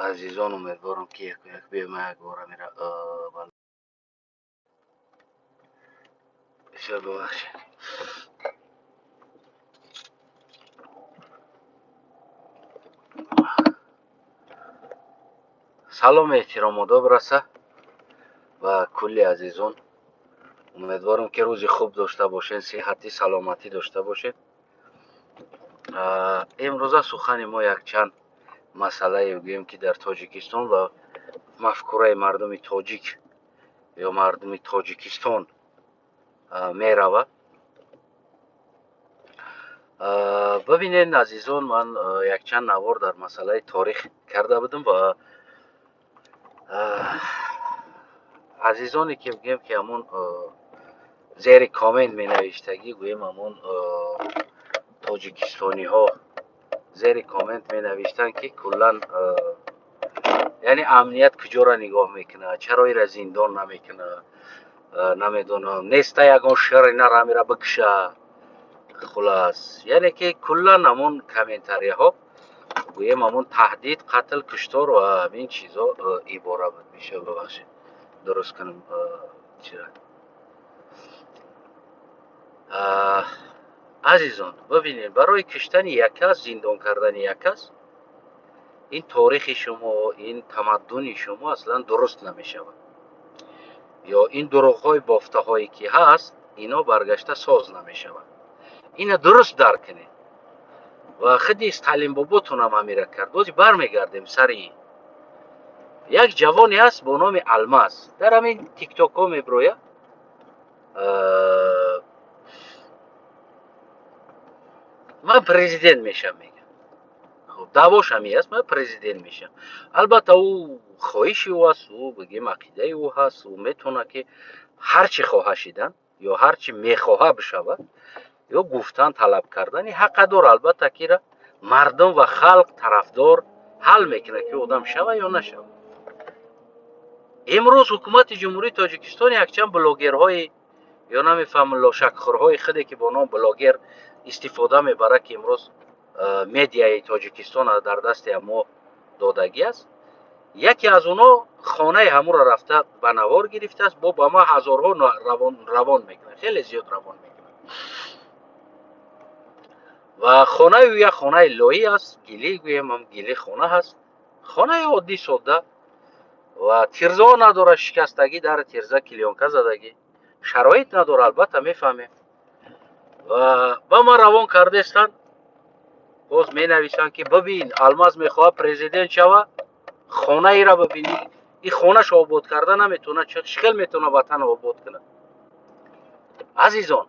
Азизон, умедворам, ки яку як биёма, як бора мера. Бисёр бубахшед. Салом, эҳтиром, одоб раса ва кулли азизон. Умедворам, ки рӯзи хуб дошта бошед, сиҳатӣ, саломатӣ дошта бошед. Имрӯза сухани мо якчанд масъалае гӯем, ки дар Тоҷикистон ва мафкураи мардуми тоҷик ё мардуми Тоҷикистон меравад. Бибинед, азизон, ман якчанд навор дар масъалаи торих карда будам ва азизоне ки гӯем, ки ҳамон зери коммент менавиштагӣ, гӯем, ҳамон тоҷикистониҳо зери коммент менавиштанд, ки куллан, яъне, амният куҷоро нигоҳ мекунад, чаро ира зиндон намекунад, намедонам, неста ягон шери нарамира бикша. Хулас, яъне ки куллан ҳамон комментарияҳо, гӯем, ҳамон таҳдид, қатл, куштор ва ҳамин чизо ибора буд. Бисёр бубахшед, дуруст кунам чира. Азизон, бибинед, барои киштани як кас, зиндон кардани як кас, ин торихи шумо, ин тамаддуни шумо аслан дуруст намешавад ё ин дурӯғҳои бофтаҳое ки ҳаст, ино баргашта соз намешавад. Ина дуруст дарк кунед. Ва худи Сталин боботунам ҳамира кард. Бози бармегардем сари ин. Як ҷавоне ҳаст бо номи Алмаз, дар ҳамин тиктокҳо мебирояд. Ман президент мешавам, мегӯяд. Хуб, даъвош ҳамин аст: ман президент мешавам. Албатта, ӯ хоҳиши ӯ аст, ӯ, бигем, ақидаи ӯ ҳаст, ӯ метавонад, ки ҳар чӣ хоҳа шидан ё ҳар чӣ мехоҳа бишавад ё гуфтан, талаб кардани ҳақа дор. Албатта, кира мардум ва халқ, тарафдор ҳал мекунад, ки одам шава ё нашава. Имрӯз ҳукумати Ҷумҳурии Тоҷикистон якчанд блогерҳои ё намефаҳмам, лошакхӯрҳои худе, ки бо ном блогер истифода мебарад, ки имрӯз медиаи Тоҷикистон дар дасти ҳамо додагӣ аст, яке аз онҳо хонаи ҳамуро рафта ба навор гирифтааст, бо ба ма ҳазорҳо равон мекунад, хеле зиёд равон мекунад. Ва хонаи ӯ як хонаи лоӣ аст, гилӣ, гӯем, ҳам гилӣ хона ҳаст, хонаи оддӣ, содда ва тирзаҳо надорад, шикастагӣ, дари тирза клеёнка задагӣ, шароит надорад, албатта, мефаҳмем. Ва ба ман равон кардестанд, боз менависанд, ки бибин, Алмаз мехоҳад президент шава, хонаиро бибинӣ, ин хонааш обод карда наметавонад, чӣ хел метавонад ватанро обод кунад? Азизон,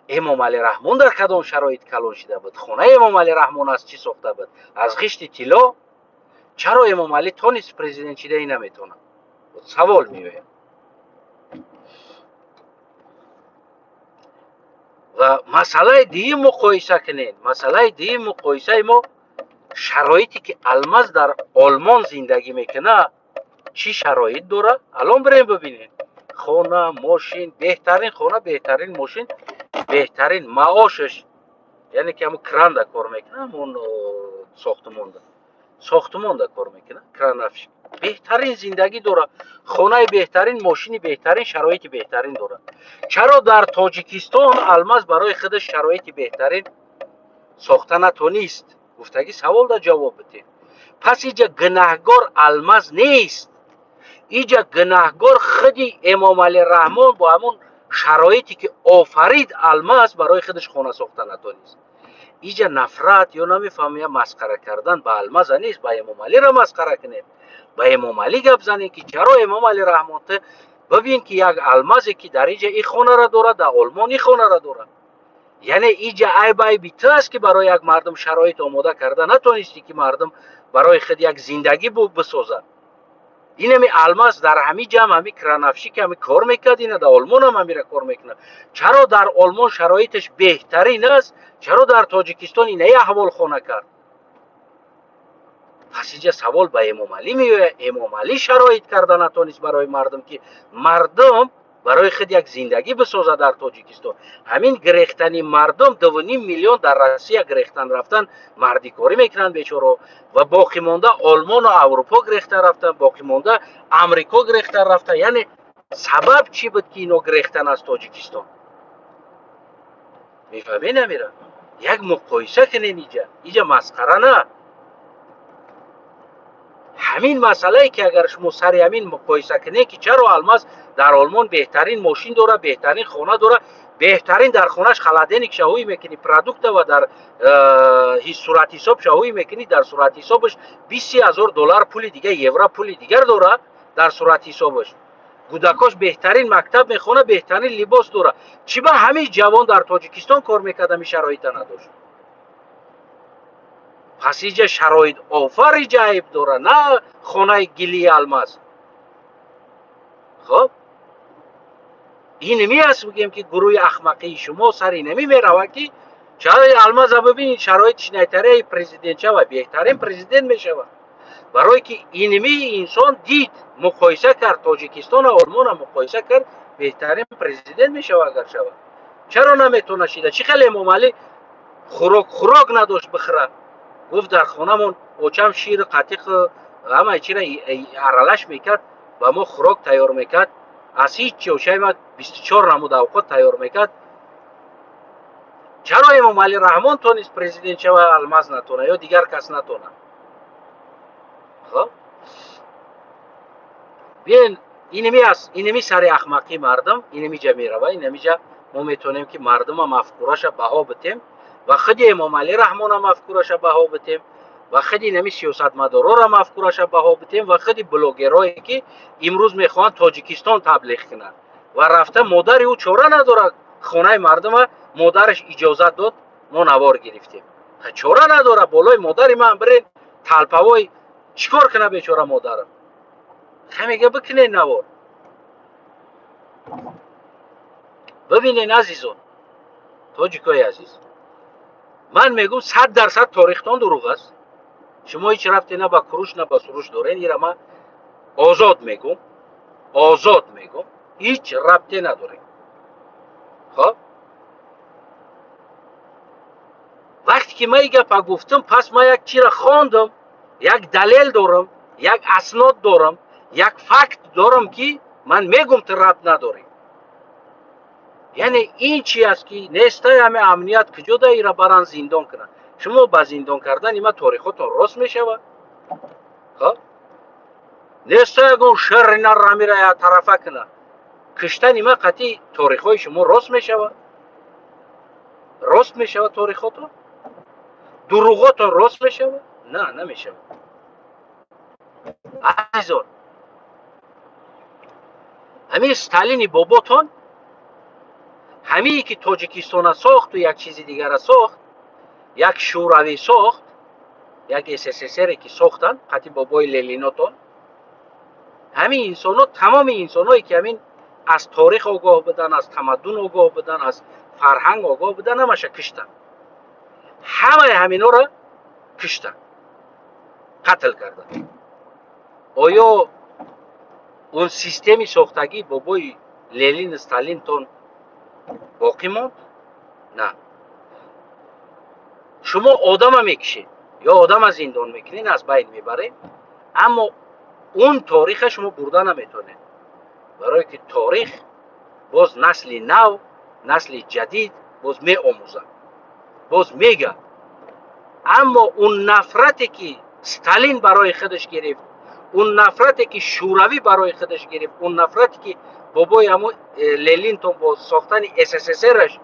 Эмомалӣ Раҳмон дар кадом шароит калон шида буд? Хонаи Эмомалӣ Раҳмон аз чӣ сохта буд? Аз ғишти тилло. Чаро Эмомалӣ тонист президент шида, ин наметавонад? Савол меояд. Ва масъалаи дуюм муқоиса кунед. Масъалаи дуюм муқоисаи мо: шароите ки Алмаз дар Олмон зиндагӣ мекунад, чӣ шароит дорад? Алон бирем бибинед: хона, мошин, беҳтарин хона, беҳтарин мошин, беҳтарин маошаш, яъне ки ҳамун кранда кор мекунад, ҳамун сохтумонда кор мекунад, крановщик, беҳтарин зиндагӣ дорад, хонаи беҳтарин, мошини беҳтарин, шароити беҳтарин дорад. Чаро дар Тоҷикистон Алмаз барои худаш шароити беҳтарин сохта натонист? Гуфтагӣ савол да ҷавоб бидиҳед. Пас иҷа гунаҳгор Алмаз нест, иҷа гунаҳгор худи Эмомалӣ Раҳмон. Бо ҳамон шароите ки офарид, Алмаз барои худаш хона сохта натонист. Иҷа нафрат ё намефаҳмам, я масхара кардан ба Алмаза нест, ба Эмомалиро масхара кунед, ба Эмомалӣ гап занед, ки чаро, Эмомалӣ Раҳмон, ту бибин, ки як Алмазе, ки дар иҷа и хонаро дорад, дар Олмон и хонаро дорад. Яъне иҷа айб айби ту аст, ки барои як мардум шароит омода карда натонистӣ, ки мардум барои худ як зиндагӣ бисозад. Инами Алмаз дар ҳами ҷамъ ҳами крановщик ҳами кор мекард, ина дар Олмонам ҳамира кор мекунад. Чаро дар Олмон шароиташ беҳтарин аст, чаро дар Тоҷикистон инаи аҳвол хона кард? Пас иҷа савол ба Эмомалӣ меояд: Эмомалӣ шароит карда натонист барои мардум, ки мардум Барои худ як зиндагӣ бисозад дар Тоҷикистон. Ҳамин гирехтани мардум, 2,5 миллион дар Россия гирехтан рафтан, мардикорӣ мекунанд бечоро, ва боқӣ монда Олмону Аврупо гирехта рафтан, боқӣ монда Амрико гирехта рафтан. Яъне сабаб чӣ буд, ки ино гирехтан аз Тоҷикистон? Мефаҳмед, амира як муқоиса кунен. Иҷа масхара на, ҳамин масъалае, ки агар шумо сари ҳамин муқоиса кунед, ки чаро Алмаз дар Олмон беҳтарин мошин дора, беҳтарин хона дора, беҳтарин дар хонаш холодильник шаҳоӣ мекунӣ, продукта ва дар суратҳисоб шаҳоӣ мекунӣ, дар суратҳисобаш 20 ҳазор доллар пули дигар, евро пули дигар дора дар суратҳисобаш, кӯдакош беҳтарин мактаб мехона, беҳтарин либос дора. Чӣ ба ҳамин ҷавон дар Тоҷикистон кор мекард, ҳамин шароита надошт? Пас иҷа шароит офар, иҷа айб дора, на хонаи гилии Алмаз. Хоб, инми аст, бигем, ки гурӯҳи ахмақии шумо сари инами меравад, ки чаро Алмаза бибинед, шароити шинайтарияи президент шава, беҳтарин президент мешавад, барое ки инми инсон дид, муқоиса кард, Тоҷикистону Олмона муқоиса кард, беҳтарин президент мешавад агар шавад. Чаро наметавона шида? Чӣ хеле Эмомалӣ хӯрок надошт бихӯрад, гуфт: «Дар хонамон очам ширу қатиқу ҳамаи чира аралаш мекард, ба мо хӯрок тайёр мекард, аз ҳеҷ чи очаи ма 24 намуд авқот тайёр мекард». Чаро Эмомалӣ Раҳмон тонист президент шава, Алмаз натона ё дигар кас натона? Хоб, биёен, иними аст, иними сари ахмақии мардум инамиҷа мерава. Инамиҷа мо метавонем, ки мардума мафкураша баҳо битем ва худи Эмомалӣ Раҳмона мафкураша баҳо битем ва худи инами сиёсатмадорора мафкураша баҳо битем ва худи блогерое, ки имрӯз мехоҳанд Тоҷикистон таблиғ кунанд ва рафта модари ӯ чора надорад, хонаи мардума модараш иҷозат дод, мо навор гирифтем, чора надорад, болои модари ман бирен талпавой, чӣ кор кунад бечора модарам? Ҳамега бикунед навор, бибинен. Азизон, тоҷикои азиз, ман мегӯм, 100% торихтон дурӯғ аст. Шумо ҳеҷ рафте на ба Куруш, на ба Суруш дорен. Ира ман озод мегӯм, озод мегӯм, ҳеҷ рабте надорем. Хоб, вақте ки ман и гапа гуфтам, пас ман як чира хондам, як далел дорам, як аснод дорам, як факт дорам, ки ман мегӯм, ту рабт надорӣ. Яъне ин чи аст, ки нестай ҳаме амният куҷо да ира баран зиндон кунанд? Шумо ба зиндон кардани ма торихотон рост мешавад? Хоб, неста ягон шерри нарамира я тарафа кунад, киштани ма қатъи торихҳои шумо рост мешавад? Рост мешавад торихотон? Дурӯғотон рост мешавад? На, намешавад. Азизон, ҳамин Сталини боботон, ҳамие ки Тоҷикистона сохту як чизи дигара сохт, як Шӯравӣ сохт, як СССРе ки сохтанд қатъи бобои Ленинотон, ҳамин инсонҳо, тамоми инсонҳое, ки ҳамин аз торих огоҳ буданд, аз тамаддун огоҳ буданд, аз фарҳанг огоҳ буданд, ҳамаша киштанд, ҳамаи ҳаминҳоро киштанд, қатл карданд. Оё он системи сохтагии бобои Ленин, Сталинтон боқӣ монд? На. Шумо одама мекишед ё одама зиндон мекунед, аз байн мебаред, аммо он ториха шумо бурда наметавонед, барое ки торих боз насли нав, насли ҷадид боз меомӯзад, боз мегӯяд. Аммо он нафрате, ки Сталин барои худаш гирифт, он нафрате, ки Шӯравӣ барои худаш гирифт, он нафрате, ки бобои ҳамун Ленинтон бо сохтани СССРаш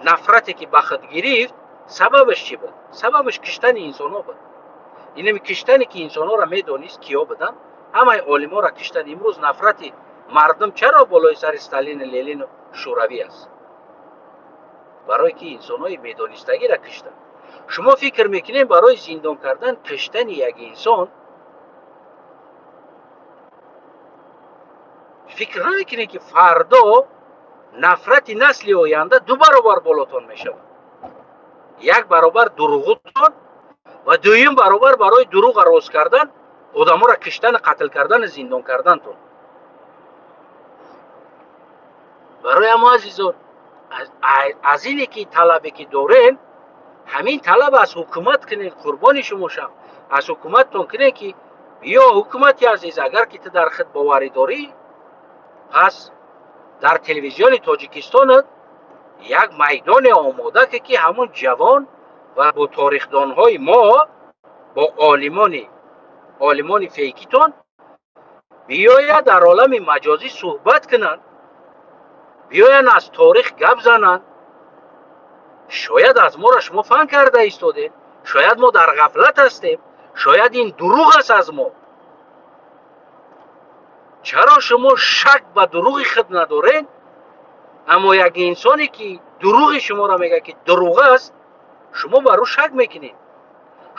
нафрате, ки ба худ гирифт, сабабаш чӣ буд? Сабабаш киштани инсонҳо буд. Инами киштане, ки инсонҳоро медонист, киё буданд, ҳамаи олиморо киштан. Имрӯз нафрати мардум чаро болои сари Сталину, Ленину, Шӯравӣ аст? Барое ки инсонҳои медонистагиро киштанд. Шумо фикр мекунед, барои зиндон кардан, киштани як инсон, фикр намекунед, ки фардо нафрати насли оянда ду баробар болотон мешавад? Як баробар дурӯғутон ва дуюм баробар барои дурӯға рост кардан одаморо киштану қатл кардану зиндон кардантон. Барои ҳамо, азизон, аз ине ки талабе ки дорен, ҳамин талаб аз ҳукумат кунед, қурбони шумо шам, аз ҳукуматтон кунед, ки биё, ҳукумати азиз, агар ки ту дар худ боварӣ дорӣ, пас дар телевизиони Тоҷикистонат як майдоне омода ки, ки ҳамун ҷавон ва бо торихдонҳои мо, бо олимони фейкитон биёяд, дар олами маҷозӣ суҳбат кунанд, биёянд, аз торих гап зананд. Шояд аз моро шумо фан карда истодед, шояд мо дар ғафлат ҳастем, шояд ин дурӯғ аст аз мо. Чаро шумо шак ба дурӯғи худ надоред, аммо як инсоне ки дурӯғи шуморо мегӯяд, ки дурӯғ аст, шумо бар ӯ шак мекунед?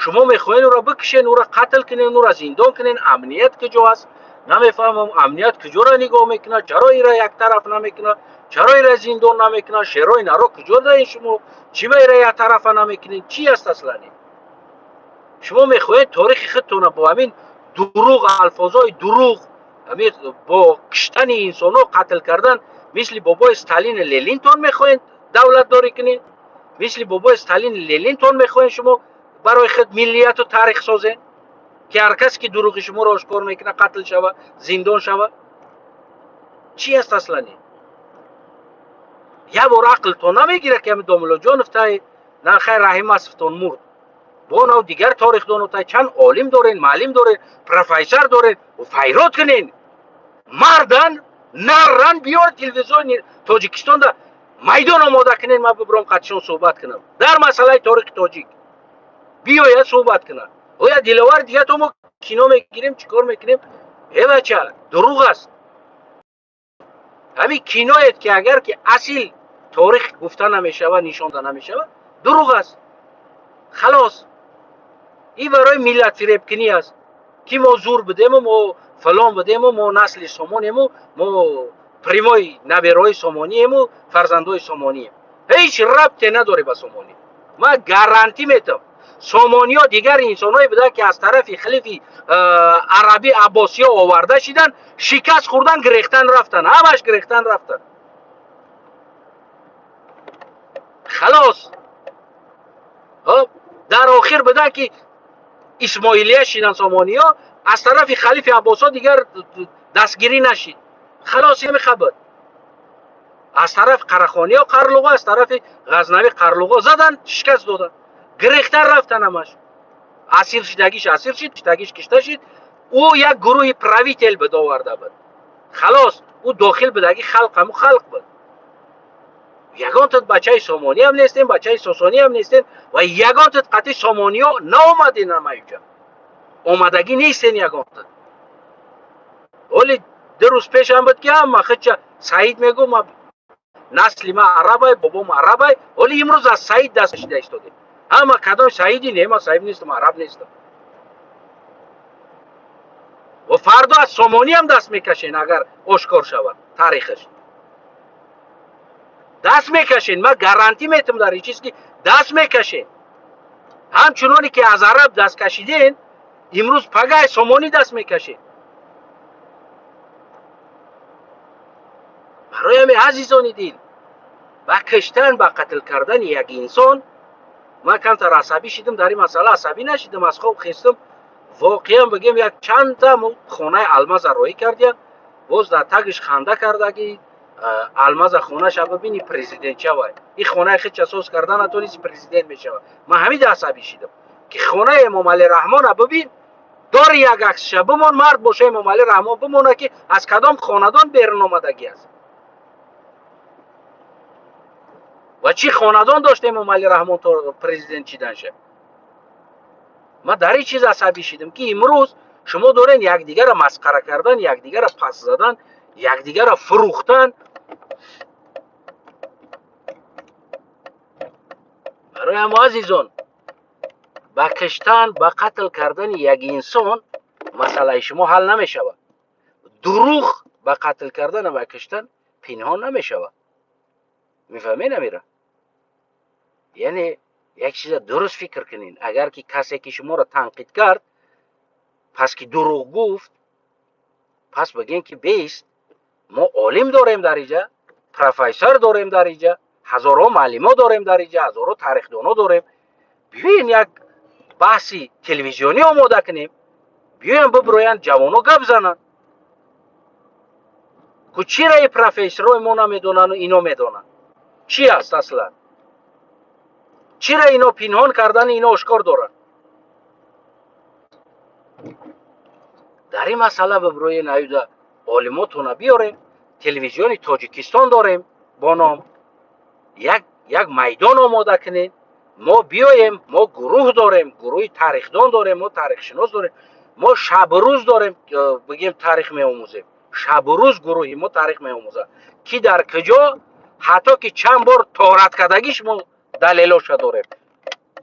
Шумо мехоҳед ӯро бикушед, ӯро қатл кунед, ӯро зиндон кунед. Амният куҷо аст? Намефаҳмам, амният куҷоро нигоҳ мекунад? Чаро ира яктараф намекунад? Чаро ира зиндон намекунад? Шерои наро куҷо даед шумо? Чӣ ба ира яктарафа намекунед? Чӣ аст аслани? Шумо мехоҳед торихи худтонро бо ҳамин дурӯғ, алфозҳои дурӯғ, ҳамин бо киштани инсонҳо, қатл кардан, мисли бобои Сталину Ленинтон мехоҳед давлатдорӣ кунед? Мисли бобои Сталину Ленинтон мехоҳед шумо барои худ миллияту таърих созед, ки ҳар касе ки дурӯғи шуморо ошкор мекунад, қатл шава, зиндон шава? Чӣ аст аслани? Як бор ақлтон намегирад, ки ҳами Домуллоҷонов тай на, хайр, Раҳимасовтон мурд, бо нав дигар торихдоно тай, чанд олим дорен, маълим дорен, профессор дорен, файрод кунен. Мардан, нарран, биёр, телевизиони Тоҷикистонда майдон омода кунен, ман бибурам, қатишон суҳбат кунам дар масъалаи торихи тоҷик. Биёяд, суҳбат кунад. Оя Диловар дига то мо кино мегирем, чӣ кор мекунем? Э бача, дурӯғ аст ҳамин киноет, ки агар ки асил торих гуфта намешавад, нишонда намешавад, дурӯғ аст, халос. Ин барои миллатфиребкунӣ аст, ки мо зур будему, мо фалон будему, мо насли сомонему, мо прямой набераҳои сомониему, фарзандои сомонием. Ҳеҷ рабте надорӣ ба сомонӣ, ман гарантӣ метам. Сомониҳо дигар инсонҳое буданд, ки аз тарафи халифи арабӣ Аббосиё оварда шиданд, шикаст хӯрдан, гирехтан рафтанд, ҳамаш гирехтан рафтанд, халос. Дар охир буданд, ки исмоилия шиданд сомониҳо, аз тарафи халифи Аббосҳо дигар дастгирӣ нашид, халос. Ҳамиха буд. Аз тарафи Қарахониҳо Қарлуғо, аз тарафи Ғазнавӣ Қарлуғо заданд, шикаст доданд, гирехтан рафтан ҳамаш. Асир шидагиш асир шид, киштагиш кишта шид. Ӯ як гурӯҳи правитель буд, оварда буд, халос. Ӯ дохил будаги халқ, ҳаму халқ буд. Ягон тат бачаи сомониам нестем, бачаи сосониам нестем ва ягон тат қатъи сомониё наомадем, намаюҷа омадагӣ нестен ягон тат. Оли 2 рӯз пешам буд, ки ҳама хича Саид мегӯ, ма насли ма арабай, бобом арабай. Оли имрӯз аз Саид даст кашида истодем ҳама. Кадом саиди? Не, ма саид нестам, араб нестам. Ва фардо аз сомониам даст мекашен, агар ошкор шавад таърихаш, даст мекашен. Ман гарантӣ метам дар ин чиз, ки даст мекашен. Ҳамчуноне ки аз араб даст кашиден, имрӯз пагай сомонӣ даст мекашен. Барои ҳамин, азизони дил, ба киштан, ба қатл кардани як инсон ман камтар асабӣ шидам дар ин масъала. Асабӣ нашидам, аз хоб хестам, воқеан бигем, як чанда хонаи Алмаза роҳӣ кардиям, боз дар тагиш ханда кардагӣ: Алмаза хонаша бибини, президент шавай, ин хонаи худша соз карда натонист, президент мешавад. Ман ҳамида асабӣ шидам, ки хонаи Эмомалӣ Раҳмона бибин, дори як аксша бимон, мард боша, Эмомалӣ Раҳмон бимона, ки аз кадом хонадон берун омадагӣ аст ва чӣ хонадон дошт Эмомалӣ Раҳмон то президент шиданша. Ман дар ин чиз асабӣ шидам, ки имрӯз шумо дорен якдигарро масхара кардан, якдигарро пас задан, якдигарро фурӯхтан. Барои ҳамо, азизон, ба киштан, ба қатл кардани як инсон масъалаи шумо ҳал намешавад. Дурӯғ ба қатл кардан ва киштан пинҳон намешавад. Мефаҳмед амира? Яъне як чиза дуруст фикр кунед. Агар ки касе ки шуморо танқид кард, пас ки дурӯғ гуфт, пас бигӯем, ки беист, мо олим дорем дар иҷа. Профессор дорем дар инҷа, ҳазорҳо муаллимо дорем дар инҷа, ҳазорҳо тарихдоно дорем. Биёен, як баҳси телевизионӣ омода кунем, биёен, бибироянд ҷавоно, гап зананд. Ку чираи профессорҳои мо намедонану ино медонанд? Чӣ аст аслан? Чира ино пинҳон кардани, ино ошкор доранд? Дар ин масъала бибироен, аюда олимотона биёрем. Телевизиони Тоҷикистон дорем бо ном, як майдон омода кунем, мо биёем. Мо гурӯҳ дорем, гурӯҳи тарихдон дорем, мо таърихшинос дорем, мо шабу рӯз дорем, бигем, таърих меомӯзем. Шабу рӯз гурӯҳи мо таърих меомӯзад, ки дар куҷо, ҳатто ки чанд бор тоҳрат кардагиш, мо далелоша дорем,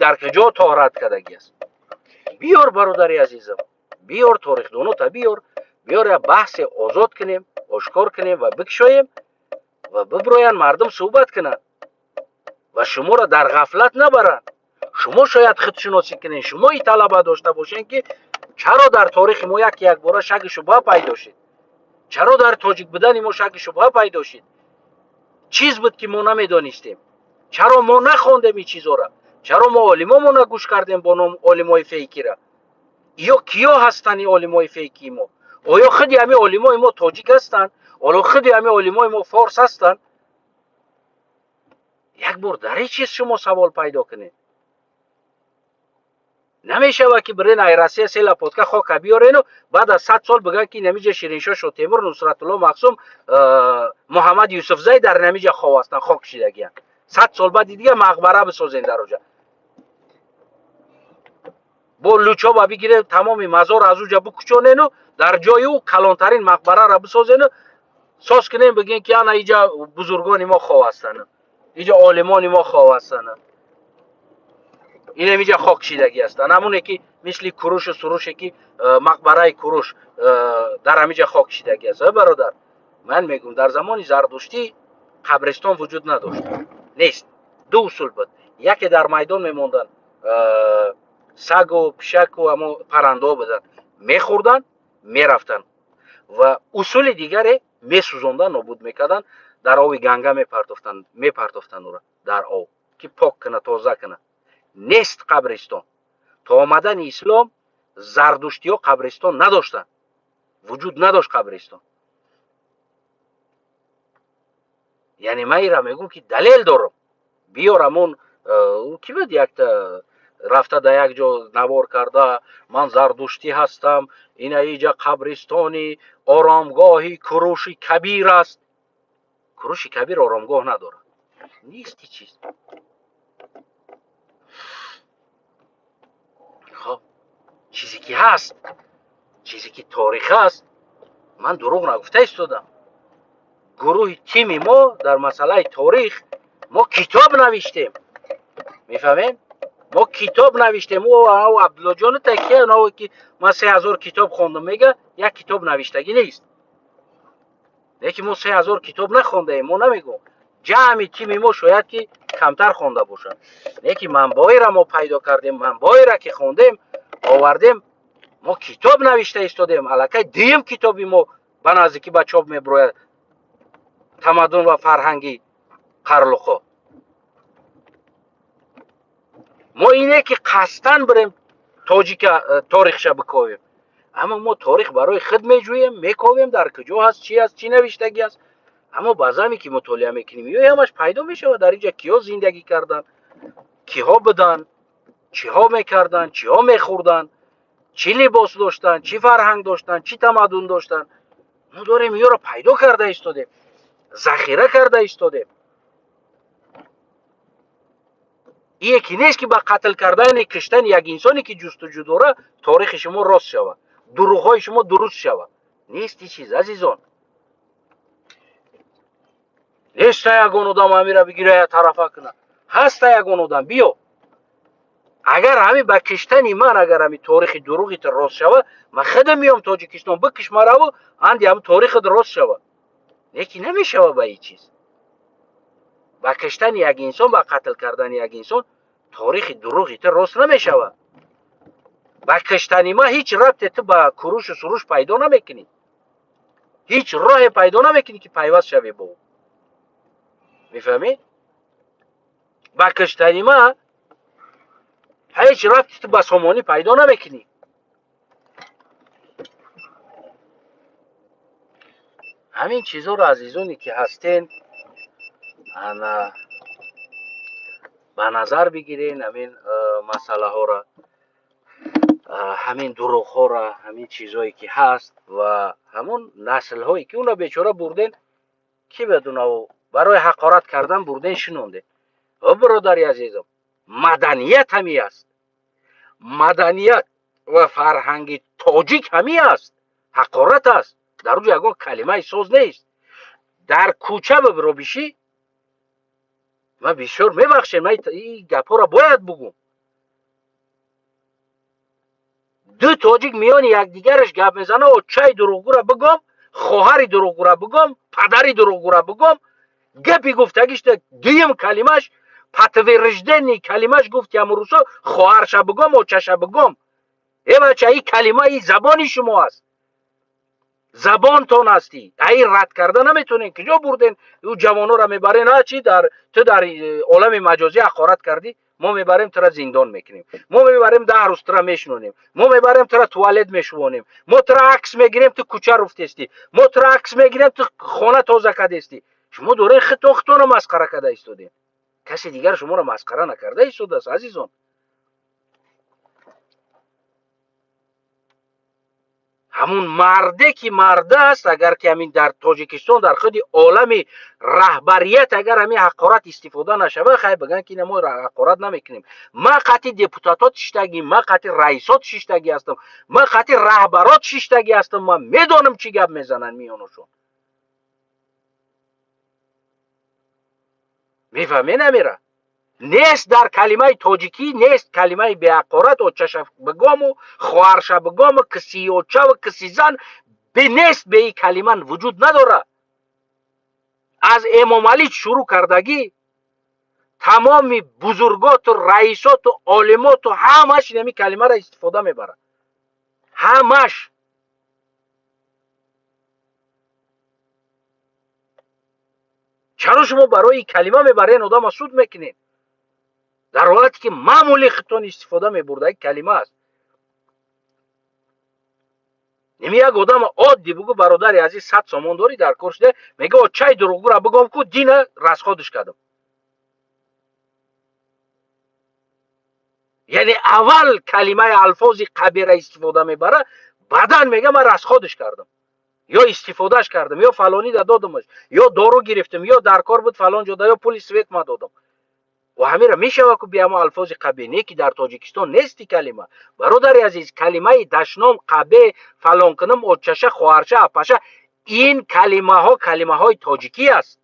дар куҷо тоҳрат кардагӣ аст. Биёр, бародари азизам, биёр тарихдонота, биёр, биёр, як баҳсе озод кунем, ошкор кунем ва бикушоем ва бибироянд мардум, суҳбат кунанд ва шуморо дар ғафлат набаранд. Шумо шояд худшиносӣ кунед, шумо и талаба дошта бошед, ки чаро дар торихи мо як якбора шаки шубҳа пайдо шуд, чаро дар тоҷик будани мо шаки шубҳа пайдо шуд, чиз буд, ки мо намедонистем, чаро мо нахондем ин чизҳоро, чаро мо олимомона гӯш кардем бо ном олимои фейкира? Ё киё ҳастанд ин олимои фейкии мо? Оё худи ҳамин олимои мо тоҷик ҳастанд? Оё худи ҳамин олимои мо форс ҳастанд? Як бор дар ин чиз шумо савол пайдо кунед. Намешавад, ки бирен ай Россия се лопатка хока биёрену баъд аз 100 сол бигӯянд, ки намиҷа Шириншоҳ Шотемур, Нусратулло Мақсум, Муҳаммад Юсуфзай дар намиҷа хов ҳастанд, хок шидагиянд. 100 сол баъди дига мақбара бисозен дар оҷа, бо лучоба бигирем, тамоми мазор аз уҷа бикучонену дар ҷои ӯ калонтарин мақбараро бисозену соз кунем, бигӯем, ки ана иҷа бузургони мо хов ҳастанд, иҷа олимони мо хов ҳастанд, инам иҷа хок шидагӣ ҳастанд, ҳамоне ки мисли Курушу Суруше, ки мақбараи Куруш дар ҳамиҷа хок шидагӣ аст. Бародар, ман мегӯм, дар замони зардуштӣ қабристон вуҷуд надошт, нест. Ду усул буд: яке, дар майдон мемонданд, сагу пишаку амо паррандаҳо буданд, мехӯрданд, мерафтанд, ва усули дигаре, месӯзонданд, нобуд мекарданд, дар оби Ганга мепартофтанд ӯро дар об, ки пок кунад, тоза кунад. Нест қабристон. То омадани ислом зардуштиҳо қабристон надоштанд, вуҷуд надошт қабристон. Яъне ман ира мегӯм, ки далел дорам. Биёр ҳамон ки буд, якта рафта дар як ҷо навор карда: «Ман зардуштӣ ҳастам, ина иҷа қабристони оромгоҳи Куруши Кабир аст». Куруши Кабир оромгоҳ надорад, нести чиз. Хоб, чизе ки ҳаст, чизе ки торих аст, ман дурӯғ нагуфта истодам. Гурӯҳи тими мо дар масъалаи торих мо китоб навиштем, мефаҳмед? Мо китоб навиштем. Ӯ Абдуллоҷону такия, ки ман 3000 китоб хондам, мега, як китоб навиштагӣ нест. Лекин мо 3000 китоб нахондаем, мо намегӯм, ҷамъи тими мо шояд ки камтар хонда бошад, лекин манбаъеро мо пайдо кардем, манбаъеро ки хондем, овардем, мо китоб навишта истодем. Аллакай дуюм китоби мо ба наздикӣ ба чоп мебирояд, «Тамаддун ва фарҳанги қарлуқо». Мо ине ки қасдан бирем тоҷика торихша биковем, аммо мо торих барои худ меҷӯем, мековем, дар куҷо ҳаст, чи аст, чӣ навиштагӣ аст. Аммо баъзаме ки мутолиа мекунем, ё ҳамаш пайдо мешавад, дар инҷа киҳо зиндагӣ карданд, киҳо буданд, чиҳо мекарданд, чиҳо мехӯрданд, чӣ либос доштанд, чӣ фарҳанг доштанд, чӣ тамаддун доштанд. Мо дорем, ёро пайдо карда истодем, захира карда истодем. Ие ки нест, ки ба қатл кардани, киштани як инсоне, ки ҷустуҷӯ дора, торихи шумо рост шавад, дурӯғҳои шумо дуруст шавад. Нест и чиз, азизон. Неста ягон одам ҳамира бигира, я тарафа кунад. Ҳаста ягон одам, биё. Агар ҳами ба киштани ман, агар ҳами торихи дурӯғи рост шавад, ман худам меём Тоҷикистон, бикиш мараву анди ҳами торихат рост шавад. Лекин намешавад ба ин чиз. Ба киштани як инсон, ба қатл кардани як инсон торихи дурӯғи ту рост намешавад. Ба киштани ман ҳеҷ рабте ту ба Курушу Суруш пайдо намекунӣ, ҳеҷ роҳе пайдо намекунӣ, ки пайваст шавӣ бо ӯ. Мефаҳмед? Ба киштани ма ҳеҷ рабти ту ба сомонӣ пайдо намекунӣ. Ҳамин чизоро, азизоне ки ҳастен, ана ба назар бигирен ҳамин масъалаҳоро, ҳамин дурӯғҳоро, ҳамин чизое ки ҳаст ва ҳамон наслҳое ки уна бечора бурден, ки бедунаву барои ҳақорат кардан бурден шинонден. О бародари азизам, маданият ҳами аст. Маданият ва фарҳанги тоҷик ҳами аст. Ҳақорат аст. Дар уҷо ягон калимаи соз нест. Дар кӯча бибиро бишӣ, ман бисёр мебахшем, ман ин гапҳоро бояд бугум. Ду тоҷик миёни якдигараш гап мезана, очаи дурӯғгӯра бигом, хоҳари дурӯғгӯра бигом, падари дурӯғгӯра бигом, гапи гуфтагишта дуюм калимаш подтверждение калимаш гуфт ямрӯзо хоҳарша бигом, очаша бигом. Э бача, ин калима ин забони шумо аст. Забонтон ҳастӣ. Ай рад карда наметонен. Куҷо бурден? Ӯ ҷавонора мебарен, а чи дар ту дар олами маҷозӣ ҳақорат кардӣ, мо мебарем тура зиндон мекунем. Мо мебарем 10 рӯз тура мешинонем. Мо мебарем тура туалет мешувонем. Мо тура акс мегирем, ту кӯча руфтестӣ. Мо тура акс мегирем, ту хона тоза кардестӣ. Шумо дорен худтон худтонро масхара карда истодем. Касе дигар шуморо масхара накарда истодааст, азизон. Ҳамун марде ки марда аст, агар ки ҳамин дар Тоҷикистон дар худи олами раҳбарият агар ҳамин ҳақорат истифода нашава, хай биган ки мо ҳақорат намекунем. Ман қатъи депутатот шиштагӣ, ман қатъи раисот шиштагӣ ҳастам, ман қатъи раҳбарот шиштагӣ ҳастам, ман медонам чӣ гап мезананд миёнашон. Мефаҳме намера? Нест дар калимаи тоҷикӣ, нест калимаи беҳақорат, очаша бигому, хоҳарша бигому, киси очаву киси зан, нест, бе ин калима вуҷуд надорад. Аз Эмомалӣ шурӯъ кардагӣ тамоми бузурготу раисоту олимоту ҳамаш ин калимаро истифода мебарад. Ҳамаш. Чаро шумо барои калима мебарен одама суд мекунед? Дар ҳолате ки маъмули худтон истифода мебурда калима аст. Ними як одама оддӣ бугу, бародари азиз, 100 сомон дорӣ дар кор шуда, мега очаи дурӯғгӯра бигом ку дина расходш кардам. Яъне аввал калимаи алфози қабира истифода мебара, баъдан мега ман расходш кардам, ё истифодаш кардам, ё фалонида додамаш, ё дору гирифтам, ё дар кор буд фалон ҷода, ё пули свет ма додам. Ва ҳамира мешава ку биамо алфози қабе, не ки дар Тоҷикистон нести калима. Бародари азиз, калимаи дашном, қабе, фалон кунам, очаша, хоҳарша, апаша, ин калимаҳо калимаҳои тоҷикӣ аст.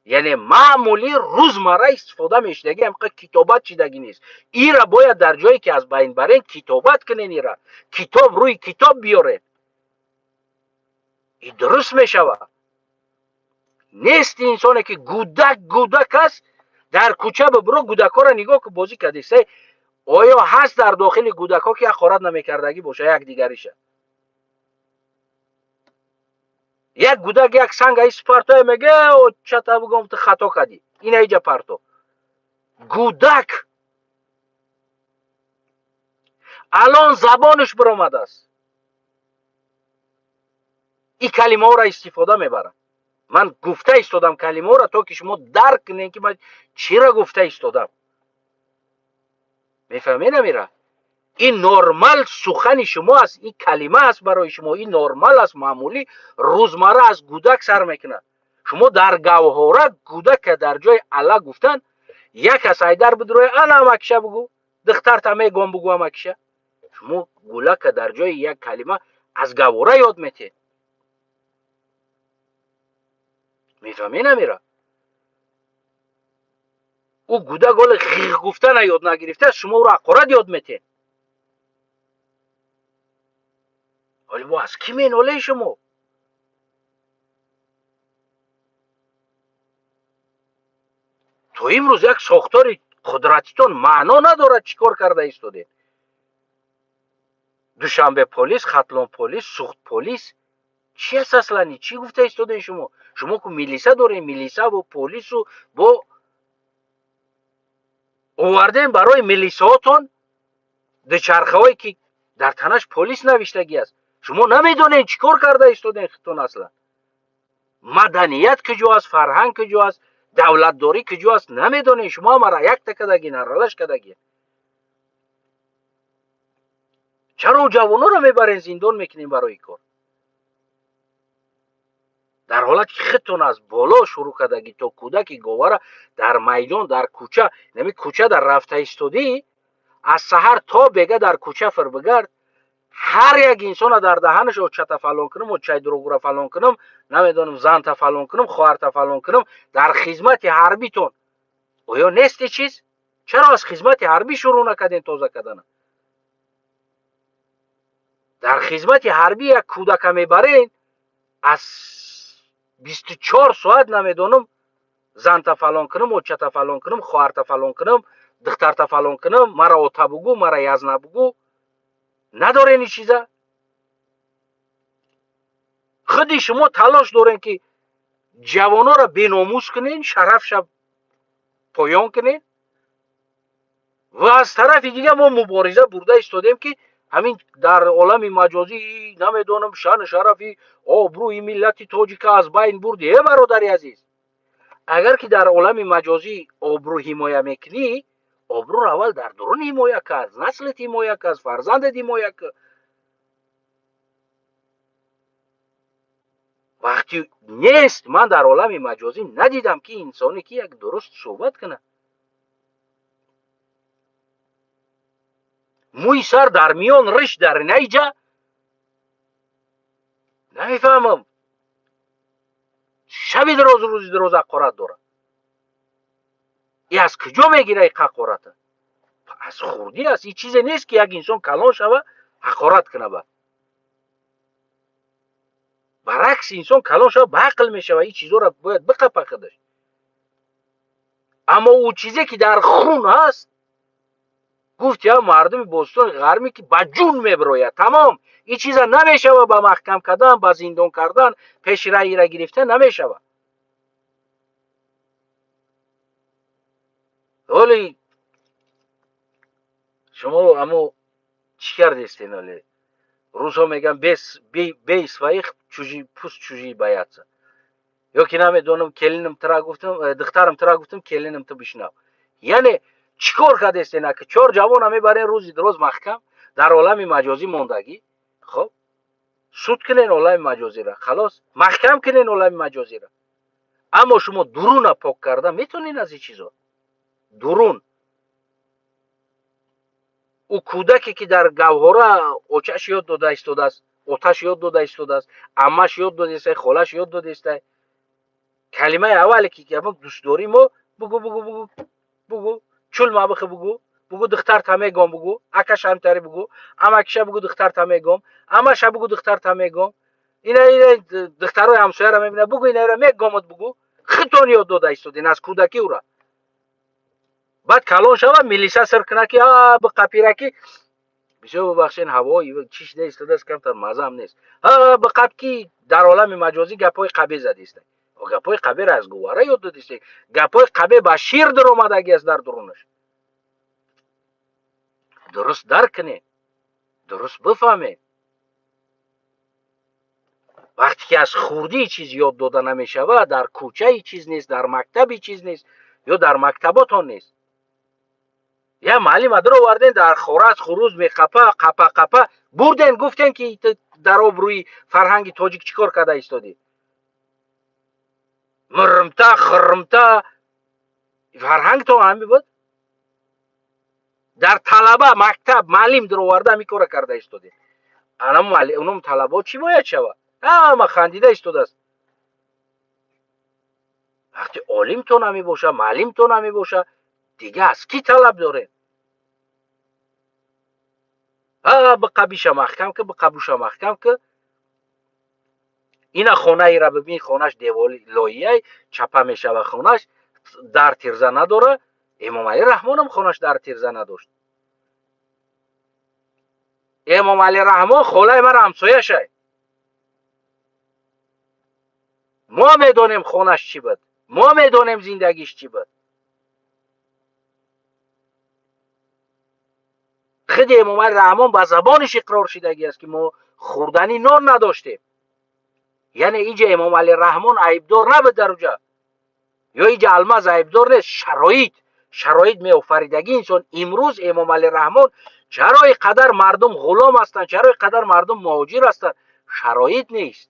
Яъне маъмули рӯзмарра истифода мешудагӣ, ҳамқа китобат шидагӣ нест. Ира бояд дар ҷое ки аз байн барен китобат кунен, ира китоб рӯи китоб биёрен. И дуруст мешава. Нест инсоне ки гудак гудак аст, дар кӯча бибиро гудакҳоро нигоҳ ку бозӣ кардеста. Оё ҳаст дар дохили гудакҳо ки ҳақорат намекардагӣ боша якдигариша? Як гудак як санг аис партоя, мега очата бигом ту хато кардӣ, ина иҷа парто. Гудак алон забонаш биромадааст, ин калимаҳоро истифода мебарад. Ман гуфта истодам калимаҳоро то ки шумо дарк кунед ки ман чиро гуфта истодам. Мефаҳмед амира? Ин нормал сухани шумо аст, ин калима аст барои шумо, ин нормал аст, маъмулӣ, рӯзмарра аз гудак сар мекунад. Шумо дар гавҳора гудака дар ҷои алла гуфтан, як кас айдар бидроя, ана амакиша бугӯ, духтарта мегом бугӯ амакиша. Шумо гулака дар ҷои як калима аз гавҳора ёд метиҳед. Мефаҳмед амира? Ӯ гудак ҳоле ғиғ гуфтана ёд нагирифта, шумо ӯро ҳақорат ёд метиҳед. Ҳоле бо аз кӣ менолед шумо? То имрӯз як сохтори қудратитон маъно надорад, чӣ кор карда истодед? Душанбе полис, Хатлон полис, Суғд полис, Чи аст аслани? Чӣ гуфта истодем шумо? Шумо ку милиса дорем, милисаву полису бо овардем барои милисаотон дучархаҳое, ки дар танаш полис навиштагӣ аст. Шумо намедонед, чӣ кор карда истодем худтон аслан. Маданият куҷо аст, фарҳанг куҷо аст, давлатдорӣ куҷо аст, намедонед. Шумо ҳамара якта кардагин, аралаш кардагин. Чаро ҷавононро мебарем, зиндон мекунем барои кор, дар ҳолате ки худтон аз боло шурӯъ кардагӣ то кӯдаки говара дар майдон, дар кӯча, нами кӯча дар рафта истодӣ, аз саҳар то бега дар кӯча фирбигард, ҳар як инсона дар даҳанаш очата фалон кунам, очаи дуруғура фалон кунам, намедонам, занта фалон кунам, хоҳарта фалон кунам. Дар хизмати ҳарбитон оё нест чиз? Чаро аз хизмати ҳарбӣ шурӯъ накардем тоза кардана? Дар хизмати ҳарбӣ як кӯдака мебарен, аз 24 соат, намедонам, занта фалон кунам, очата фалон кунам, хоҳарта фалон кунам, духтарта фалон кунам, мара ота бугӯ, мара язна бугӯ. Надорен ин чиза? Худи шумо талош дорен, ки ҷавононро беномус кунен, шарафша поён кунен. Ва аз тарафи дигар мо мубориза бурда истодем, ки ҳамин дар олами маҷозӣ, намедонам, шаъну шарафи, обрӯи миллати тоҷика аз байн бурди. Э, бародари азиз, агар ки дар олами маҷозӣ обрӯ ҳимоя мекунӣ, обрӯро аввал дар дурун ҳимоя кард, наслет ҳимоя кард, фарзандет ҳимоя кард. Вақти нест, ман дар олами маҷозӣ надидам, ки инсоне ки як дуруст суҳбат кунад. Мӯи сар дар миён, риш дар найҷа, намефаҳмам, шаби дароз, рӯзи дароз ҳақорат дорад. И аз куҷо мегира и ҳақората? Аз хурдӣ аст. И чизе нест, ки як инсон калон шава, ҳақорат куна. Ба баръакс, инсон калон шава, ба ақл мешава, ин чизоро бояд биқапа худаш. Аммо ӯ чизе ки дар хун ҳаст, гуфт я мардуми бостони ғармӣ, ки ба ҷун мебирояд, тамом. Ин чиза намешава ба маҳкам кардан, ба зиндон кардан, пеши раира гирифта намешава. Ҳоли шумо амо чӣ кардестен? Оле рӯзҳо мегӯям, бей своих, чужие пусть чужие боятся. Ё ки намедонам, келинам тира гуфтам, духтарам тира гуфтам, келинам ту бишнав. Яъне чӣ кор кардестен, ака? Чор ҷавона мебарен, рӯзи дароз маҳкам, дар олами маҷозӣ мондагӣ. Хоб, суд кунен олами маҷозиро, халос, маҳкам кунен олами маҷозиро. Аммо шумо дуруна пок карда метонен аз ин чизо? Дурун ӯ кӯдаке, ки дар гавҳора очаш ёд дода истодааст, оташ ёд дода истодааст, аммаш ёд додаистай, холаш ёд додаистай, калимаи аввале ки дӯстдорӣ мо бугу, бугу, бугу, бугу, чул мабихи, бугу, бугу, духтарта мегом, бугу, акаша ҳамтари бугу, амакиша бугу, духтарта мегом, амаша бугу, духтарта мегом, ина ина духтарои ҳамсояра мебина, бугу, инаро мегомад, бугу. Хитон ёд дода истодин аз кӯдакӣ ура. Баъд калон шава, милиса сир куна, ки биқапира, ки бисёр бубахшен, ҳаво чӣ шида истодааст, камтар мазаам нест, биқап, ки дар олами маҷозӣ гапҳои қабе задиста. Гапҳои қаберо аз гувара ёд додистед. Гапҳои қабе ба шир даромадагӣ аст дар дурунаш. Дуруст дарк кунед, дуруст бифаҳмед. Вақте ки аз хурдии чиз ёд дода намешавад, дар кӯчаи чиз нест, дар мактаби чиз нест ё дар мактаботон нест. Я маълима дароварден, дар хораз хуруз меқапа, қапа қапа бурден, гуфтен, ки дар обрӯи фарҳанги тоҷик чӣ кор карда истодӣ? Мурумта хурумта, фарҳангтон ҳами буд? Дар талаба мактаб маълим дароварда ҳами кора карда истодем. Анам талабо чӣ бояд шавад? Ҳама хандида истодааст. Вақте олимто намебоша, маълимто намебоша, дига аз кӣ талаб дорем? Биқабиша маҳкам ки, биқабуша маҳкам ки. Ина хонаира бибин, хонаш девори лоияй, чапа мешава, хонаш дар тирза надора. Эмомалӣ Раҳмонам хонаш дар тирза надошт. Эмомалӣ Раҳмон холаи мара ҳамсояшай. Мо медонем хонаш чӣ буд, мо медонем зиндагиш чӣ буд. Худи Эмомалӣ Раҳмон ба забониш иқрор шидагӣ аст, ки мо хӯрдани нон надоштем. Яъне иҷа Эмомалӣ Раҳмон айбдор набуд дар уҷа, ё иҷа Алмаз айбдор нест. Шароит меофаридагӣ инсон. Имрӯз Эмомалӣ Раҳмон чаро ин қадар мардум ғулом ҳастанд, чаро ин қадар мардум муҳоҷир ҳастанд? Шароит нест.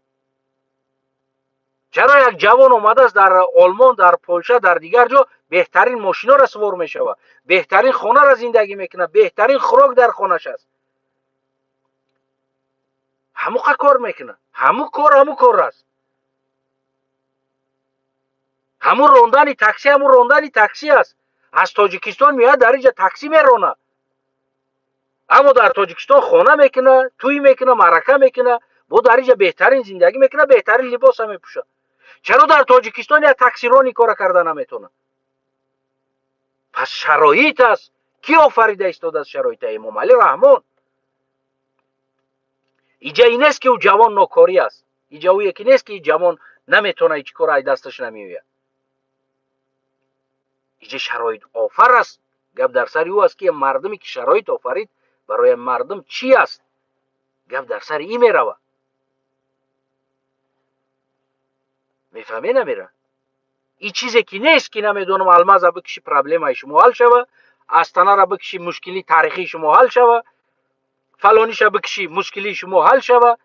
Чаро як ҷавон омадааст дар Олмон, дар Полша, дар дигар ҷо беҳтарин мошиноро сувор мешавад, беҳтарин хонаро зиндагӣ мекунад, беҳтарин хӯрок дар хонаш аст, ҳамуқа кор мекунад, ҳаму кор ҳаму кор аст, ҳамун рондани такси ҳамун рондани такси аст. Аз Тоҷикистон меояд, дар инҷа такси меронад, аммо дар Тоҷикистон хона мекунад, тӯй мекунад, маърака мекунад, бо дар инҷа беҳтарин зиндагӣ мекунад, беҳтарин либоса мепӯшад. Чаро дар Тоҷикистон як таксирони кора карда наметавонад? Пас шароит аст. Кӣ офарида истодааст шароита? Эмомалӣ Раҳмон. Иҷа ин нест, ки ӯ ҷавон нокорӣ аст, иҷа ӯ яке нест, ки ҷавон наметавонад, ҳеҷ кора ай дасташ намеояд. Иҷа шароит офар аст. Гап дар сари ӯ аст, ки мардуме ки шароит офарид, барои мардум чӣ аст? Гап дар сари ин меравад. Мефаҳме намера? Ин чизе ки нест, ки намедонам, Алмаза бикиши, проблемаи шумо ҳал шава, Астанара бикиши, мушкили таърихии шумо ҳал шава, фалониша бикиши, мушкилии шумо ҳал шава.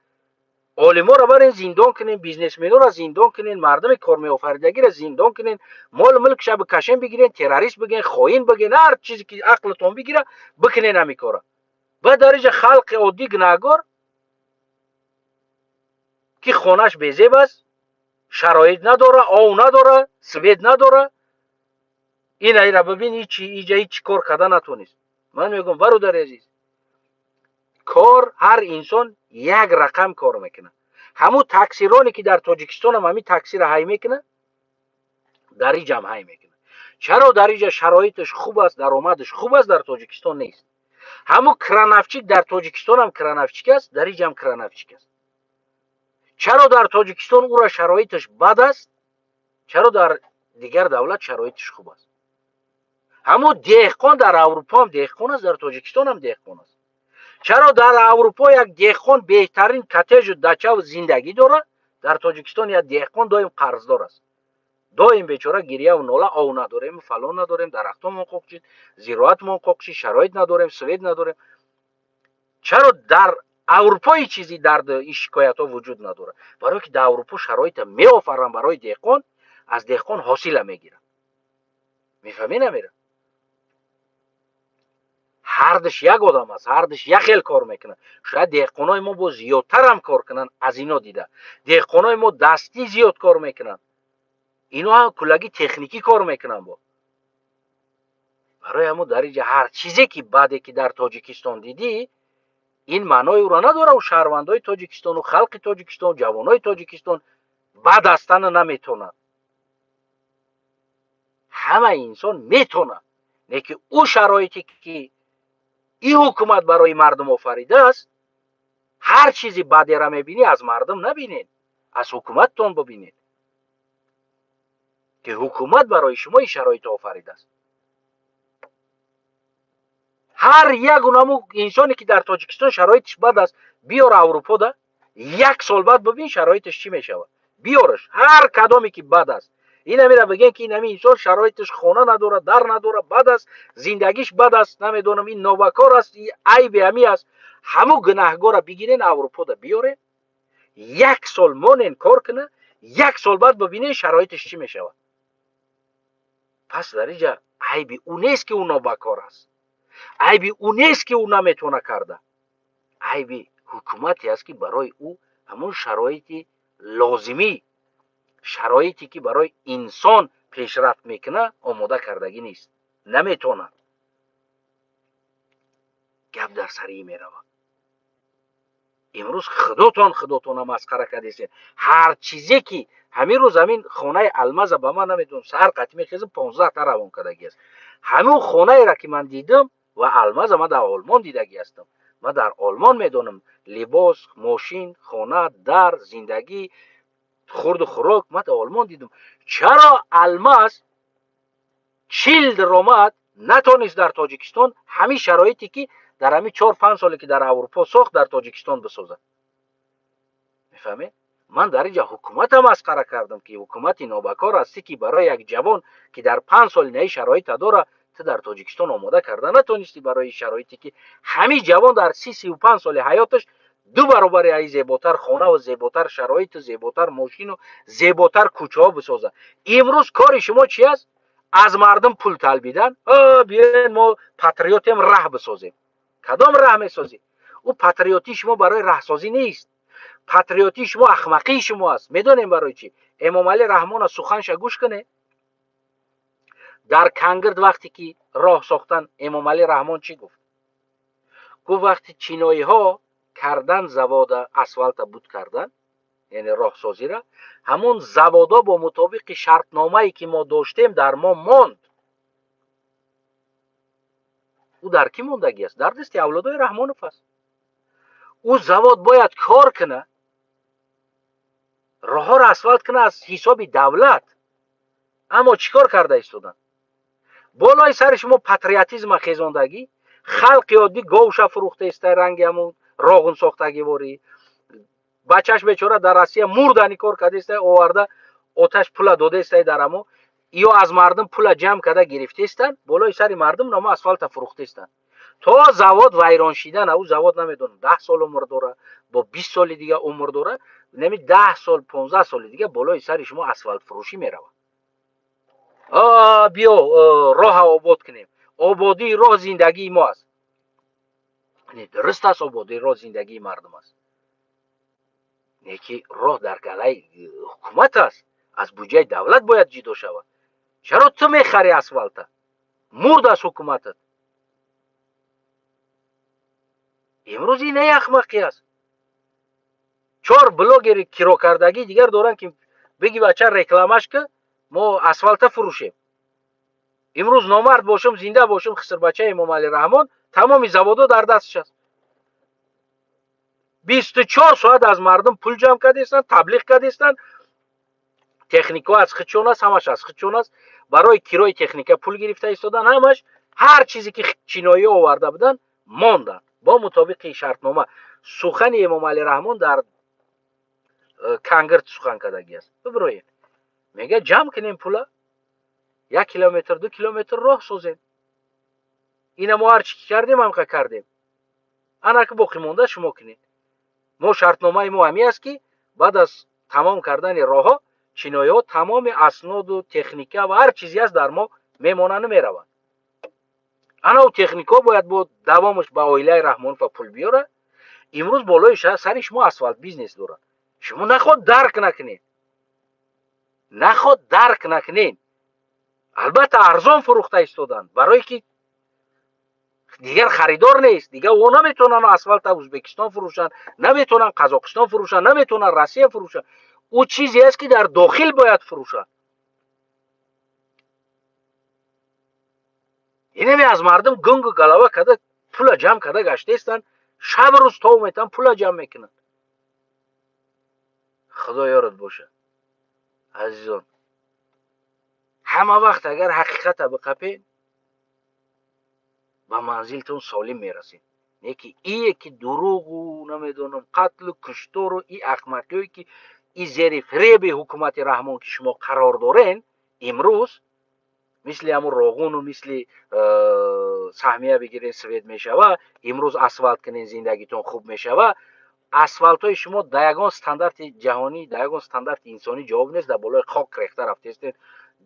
Олиморо барен зиндон кунен, бизнесменоро зиндон кунен, мардуми кормеофаридагиро зиндон кунен, молу мулкша бикашен бигирен, террорист бигӯен, хоин бигӯен, ҳар чизе ки ақлатон бигира, бикунен ҳамин кора. Баъд дар инҷа халқи оддӣ гунаҳгор, ки хонаш безеб аст, шароит надора, ов надора, свет надора. Ина ира бибин, ичи иҷа ҳеҷ кор карда натонист. Ман мегӯям, бародари азиз, кор ҳар инсон як рақам кор мекунад. Ҳамун таксироне ки дар Тоҷикистонам ҳамин таксиро ҳай мекунад, дар иҷам ҳай мекунад. Чаро дар иҷа шароиташ хуб аст, даромадаш хуб аст, дар Тоҷикистон нест? Ҳамун крановщик дар Тоҷикистонам крановщик аст, дар иҷам крановщик аст. Чаро дар Тоҷикистон ӯра шароиташ бад аст, чаро дар дигар давлат шароиташ хуб аст? Ҳамун деҳқон дар Аврупоам деҳқон аст, дар Тоҷикистонам деҳқон аст. Чаро дар Аврупо як деҳқон беҳтарин коттеҷу дачаву зиндагӣ дорад, дар Тоҷикистон як деҳқон доим қарздор аст, доим бечора гирьяву нола: ов надорем, фалон надорем, дарахтомон қоқшид, зироатмон қоқшид, шароит надорем, свет надорем. Чаро дар Аврупо ҳеҷ чизи дарду ин шикоятҳо вуҷуд надорад? Барое ки дар Аврупо шароита меофаранд барои деҳқон, аз деҳқон ҳосила мегиранд. Мефаҳмӣ намера? Ҳардуш як одам аст, ҳардуш як хел кор мекунад. Шояд деҳқонои мо бо зиёдтарам кор кунанд аз ино дида. Деҳқонои мо дастӣ зиёд кор мекунанд, ино ҳам куллагӣ техникӣ кор мекунанд. Бо барои ҳамун дар инҷа ҳар чизе ки баъде ки дар Тоҷикистон дидӣ, ин маънои ӯро надорад, ӯ шаҳрвандои Тоҷикистону халқи Тоҷикистон, ҷавонои Тоҷикистон бад ҳастану наметонанд. Ҳамаи инсон метонад, лекин ӯ шароите ки ин ҳукумат барои мардум офаридааст, ҳар чизи бадера мебинӣ, аз мардум набинед, аз ҳукуматтон бибинед, ки ҳукумат барои шумо ин шароитро офаридааст. Ҳар як унаму инсоне ки дар Тоҷикистон шароитиш бад аст, биёр Аврупода, як сол баъд бибин шароитиш чӣ мешавад. Биёраш, ҳар кадоме ки бад аст, инамира бигӯем, ки инами инсон шароитиш хона надорад, дар надорад, бад аст, зиндагиш бад аст, намедонам, ин нобакор аст, айби ҳами аст. Ҳамун гунаҳгорро бигирен, Аврупода биёрен, як сол монен кор куна, як сол баъд бибинен шароитиш чӣ мешавад. Пас дар инҷа айби ӯ нест, ки ӯ нобакор аст, айби ӯ нест, ки ӯ наметавона карда, айби ҳукумате аст, ки барои ӯ ҳамун шароити лозимӣ, шароите ки барои инсон пешрафт мекунад, омода кардагӣ нест, наметавонад. Гап дар сари ин меравад. Имрӯз худотон худотона масхара кардесен. Ҳар чизе ки ҳамин рӯз ҳамин хонаи Алмаза ба ман, намедонам, саҳар қатӣ мехезам, 15 та равон кардагӣ аст. Ҳамун хонаеро ки ман дидам ва Алмаза ман дар Олмон дидагӣ ҳастам, ман дар Олмон медонам: либос, мошин, хона, дар зиндагӣ. Хурду хӯрок ман дар Олмон дидум. Чаро Алмаз 40 даромад натонист дар Тоҷикистон ҳамин шароите, ки дар ҳамин 4-5 соле, ки дар Аврупо сохт, дар Тоҷикистон бисозад? Мефаҳмед, ман дар инҷа ҳукумата масхара кардам, ки ҳукумати нобакор ҳастӣ, ки барои як ҷавон, ки дар 5 соли наи шароита дора, ту дар Тоҷикистон омода карда натонистӣ барои шароите, ки ҳамин ҷавон дар 30-35 соли ҳаёташ ду баробари аи зеботар хонаву зеботар шароиту зеботар мошину зеботар кӯчаҳо бисозад. Имрӯз кори шумо чи аст? Аз мардум пул талбидан. Биёен, мо патриотем, раҳ бисозем. Кадом раҳ месозӣ? Ӯ патриотии шумо барои раҳсозӣ нест. Патриотии шумо ахмақии шумо аст. Медонем барои чӣ. Эмомалӣ Раҳмона суханша гӯш кунед. Дар Кангирд, вақте ки роҳ сохтан, Эмомалӣ Раҳмон чӣ гуфт? Гуфт: вақти чиноиҳо кардан завода, асфалта буд кардан, яъне роҳсозира, ҳамон заводо бо мутобиқи шартномае, ки мо доштем, дар мо монд. Ӯ дар кӣ мондагӣ аст? Дар дасти авлодои Раҳмонов аст. Ӯ завод бояд кор кунад, роҳҳоро асфалт кунад аз ҳисоби давлат. Аммо чӣ кор карда истоданд? Болои сари шумо патриотизма хезондагӣ. Халқи оддӣ говша фурӯхта иста, ранги ҳамун роғун сохтагиворӣ. Бачаш бечора дар Россия мурдани кор кардаиста, оварда оташ пула додаистай дар амо ё аз мардум пула ҷамъ карда гирифтаистанд, болои сари мардум намо асфалта фурӯхтаистанд то завод вайрон шидан. Ӯ завод, намедонам, 10 сол умр дора, бо 20 соли дига умр дора. Неми 10 сол, 15 соли дига болои сари шумо асфалтфурӯшӣ меравад. Биё, роҳа обод кунем, ободии роҳ зиндагии мо аст. Дуруст аст, ободии роҳ зиндагии мардум аст, не ки роҳ дар галаи ҳукумат аст, аз буҷаи давлат бояд ҷидо шавад. Чаро ту мехарӣ асфалта? Мурд аз ҳукуматат. Имрӯз ин не ахмақӣ аст? Чор блогери кирокардагӣ дигар доранд, ки биги бача, рекламаш ки мо асфалта фурӯшем. Имрӯз номард бошам, зинда бошам, хисрбачаи Эмомалӣ Раҳмон тамоми заводо дар дасташ аст. 24 соат аз мардум пул ҷамъ кардаистанд, таблиғ кардаистанд. Техникаҳо аз худшон аст, ҳамаш аз худшон аст. Барои кирои техника пул гирифта истоданд. Ҳамаш, ҳар чизе, ки чиноӣ оварда буданд, монданд бо мутобиқи шартнома. Сухани Эмомалӣ Раҳмон дар Кангирд сухан кардагӣ аст, бибироед. Мега: ҷамъ кунем пула, 1 километр, 2 километр роҳ созем. Ина мо ҳар чӣ ки кардем, ҳамқа кардем, анаки боқӣ монда шумо кунед. Мо шартномаи мо ҳамин аст, ки баъд аз тамом кардани роҳҳо чиноиҳо тамоми асноду техника ва ҳар чизе аст, дар мо мемонану мераванд. Ана ӯ техникаҳо бояд бо давомаш ба оилаи Раҳмонова пул биёрад. Имрӯз болои сари шумо асфалт бизнес дорад. Шумо наход дарк накунед, наход дарк накунед. Албатта, арзон фурӯхта истоданд, барое ки дигар харидор нест. Дигар о наметавонанд асфалта Ӯзбекистон фурӯшанд, наметавонанд Қазоқистон фурӯшанд, наметавонанд Россия фурӯшанд. Ӯ чизе аст, ки дар дохил бояд фурӯшад. Инаме аз мардум гунгу галава карда, пула ҷамъ карда гаштаистанд. Шаб рӯз тов метан, пула ҷамъ мекунанд. Худо ёрат бошад, азизон. Ҳама вақт агар ҳақиқата биқапед, ба манзилтон солим мерасед. Не ки ие ки дурӯғу, намедонам, қатлу куштору и ахмақиҳое, ки и зери фиреби ҳукумати Раҳмон, ки шумо қарор дорен имрӯз, мисли ҳамун роғуну мисли саҳмия бигирен, свет мешава. Имрӯз асфалт кунен, зиндагитон хуб мешава. Асфалтҳои шумо дар ягон стандарти ҷаҳонӣ, дар ягон стандарти инсонӣ ҷавоб нест. Дар болои хок рехта рафтаистед.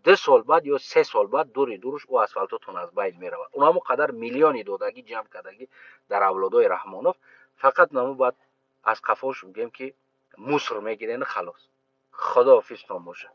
2 сол баъд ё 3 сол баъд дури дуруш ӯ асфалтотон аз байн меравад. Унамо қадар миллиони додагӣ, ҷамъ кардагӣ дар авлодои Раҳмонов, фақат намо баъд аз қафош бигӯем, ки муср мегирену халос. Худоҳофизтон бошад.